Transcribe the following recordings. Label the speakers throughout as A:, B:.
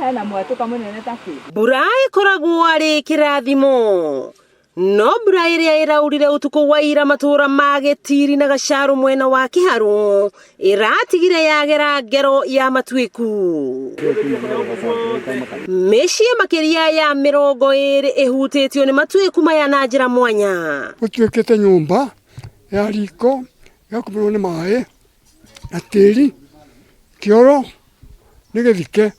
A: Hena mwatũka mũnene ta kĩ?
B: Mbura ĩkoragwo arĩ kĩrathimo no mbura ĩrĩa ĩraurire ũtukũ wa ira matũra ma Gĩtiri na Gacarũ mwena wa Kĩharũ ĩratigire yagera ngero ya matuĩku. Mĩciĩ makĩria ya 20 ĩhutĩtio nĩ matuĩku maya na njĩra mwanya.
C: Gũtuĩkĩte nyũmba ya riko ĩgakumirwo nĩ maĩ na tĩri, kĩoro nĩ gĩthike,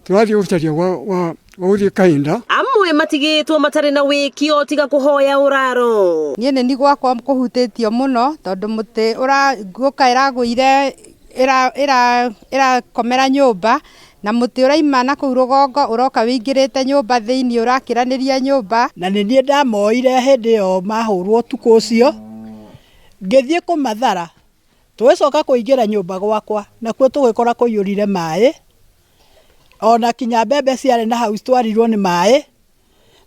C: tũrathiĩ gũcaria gwa gũthiĩ kahinda.
B: Amwe matigĩtwo matarĩ na wĩkio tiga kũhoya ũraro.
D: Niĩ nĩ niĩ gwakwa kũhutĩtio mũno tondũ mũtĩ ngũka ĩragũire ĩrakomera nyũmba na mũtĩ ũraima na kũu rũgongo ũroka wĩingĩrĩte nyũmba thĩinĩ ũrakĩranĩria nyũmba.
E: Na nĩ niĩ ndamoire hĩndĩ ĩyo mahũrwo ũtukũ ũcio, ngĩthiĩ kũmathara, tũgĩcoka kũingĩra nyũmba gwakwa nakuo tũgĩkora kũiyũrire maĩ, ona kinya mbembe ciarĩ na hau citwarirwo nĩ maĩ,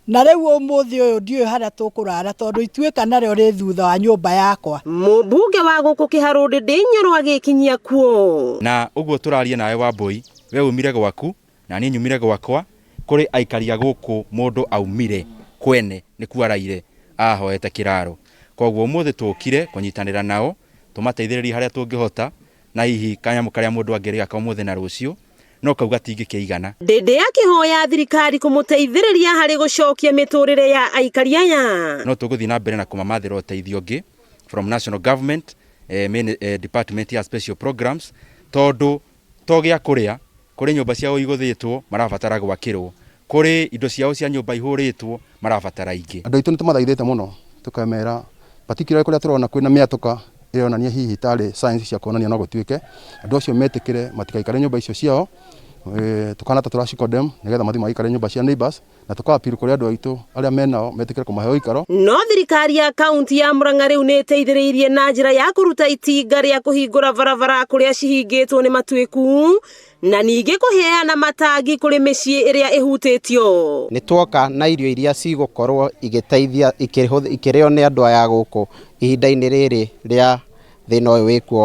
E: na rĩu ũmũthĩ ũyũ ndiũĩ harĩa tũkũrara tondũ ituĩka narĩo rĩ thutha wa nyũmba yakwa.
B: Mũmbunge wa gũkũ Kĩharũ Ndĩndĩ Nyoro agĩkinyia kuo.
F: Na ũguo tũraria nawe Wambui, we umire gwaku na niĩ nyumire gwakwa, kũrĩ aikari a gũkũ mũndũ aumire kwene nĩkuo araire ahoete kĩraro. Koguo ũmũthĩ tũkire kũnyitanĩra nao tũmateithĩrĩrie harĩa tũngĩhota, na hihi kanyamũ karĩa mũndũ angĩrĩa ka ũmũthĩ na rũciũ no kau gatingĩkĩigana.
B: Ndĩndĩ akĩhoya thirikari kũmũteithĩrĩria harĩ gũcokia mĩtũrĩre ya aikari aya.
F: No tũgũthiĩ na mbere na kũmamathĩra ũteithio ũngĩ from national government, main, department ya special programs, tondũ to gĩa kũrĩa, kũrĩ nyũmba ciao igũthĩtwo marabatara gwakĩrwo, kũrĩ indo ciao cia nyũmba ihũrĩtwo marabatara ingĩ.
G: Andũ aitũ nĩ tũmathaithĩte mũno tũkamera particularly kũrĩa tũrona kwĩna mĩatũka ĩronania hihi tarĩ signs cia kuonania no gũtuĩke andũ acio metĩkĩre matikaikare nyũmba icio ciao, tũkana ta tũraci condemn nĩgetha mathiĩ magaikare nyũmba cia neighbors, na tũka appeal kũrĩ andũ aitũ arĩa menao metĩkĩre kũmahe ũikaro.
B: No thirikari ya kaunti ya Murang'a rĩu nĩ ĩteithĩrĩirie na njĩra ya kũruta itinga rĩa kũhingũra barabara kũrĩa cihingĩtwo nĩ matuĩku na ningĩ kũheana matangi kũrĩ mĩciĩ ĩrĩa ĩhutĩtio.
H: Nĩ tuoka na irio iria cigũkorwo igĩteithia ikĩrĩo nĩ andũ aya gũkũ ihinda-inĩ rĩrĩ rĩa thĩna ũyũ wĩkuo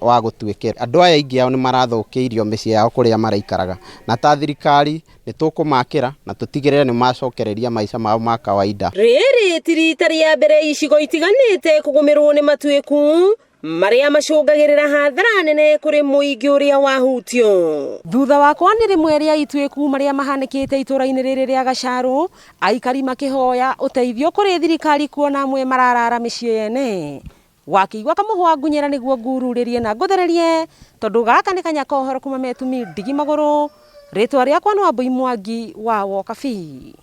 H: wa gũtuĩkĩra. Andũ aya aingĩ ao nĩ marathũkĩirio mĩciĩ yao kũrĩa maraikaraga, na ta thirikari nĩ tũkũmakĩra na tũtigĩrĩre nĩ macokereria maica mao ma kawaida.
B: Rĩrĩ ti rita rĩa mbere icigo itiganĩte kũgũmĩrwo nĩ matuĩku marĩa macũngagĩrĩra hathara nene kũrĩ mũingĩ ũrĩa wahutio. Thutha wakwa nĩ rĩmwe rĩa ituĩku marĩa mahanĩkĩte itũra-inĩ rĩrĩ rĩa Gacarũ, aikari makĩhoya ũteithio kũrĩ thirikari kuona amwe mararara mĩciĩ yene. Wakĩigua kamũhwa ngunyĩra nĩguo ngururĩrie na ngũthererie tondũ gaka nĩ kanya ka ũhoro kuma metumi ndigi magũrũ. Rĩtwa rĩakwa nĩ Wambui Mwangi wa Wokabi.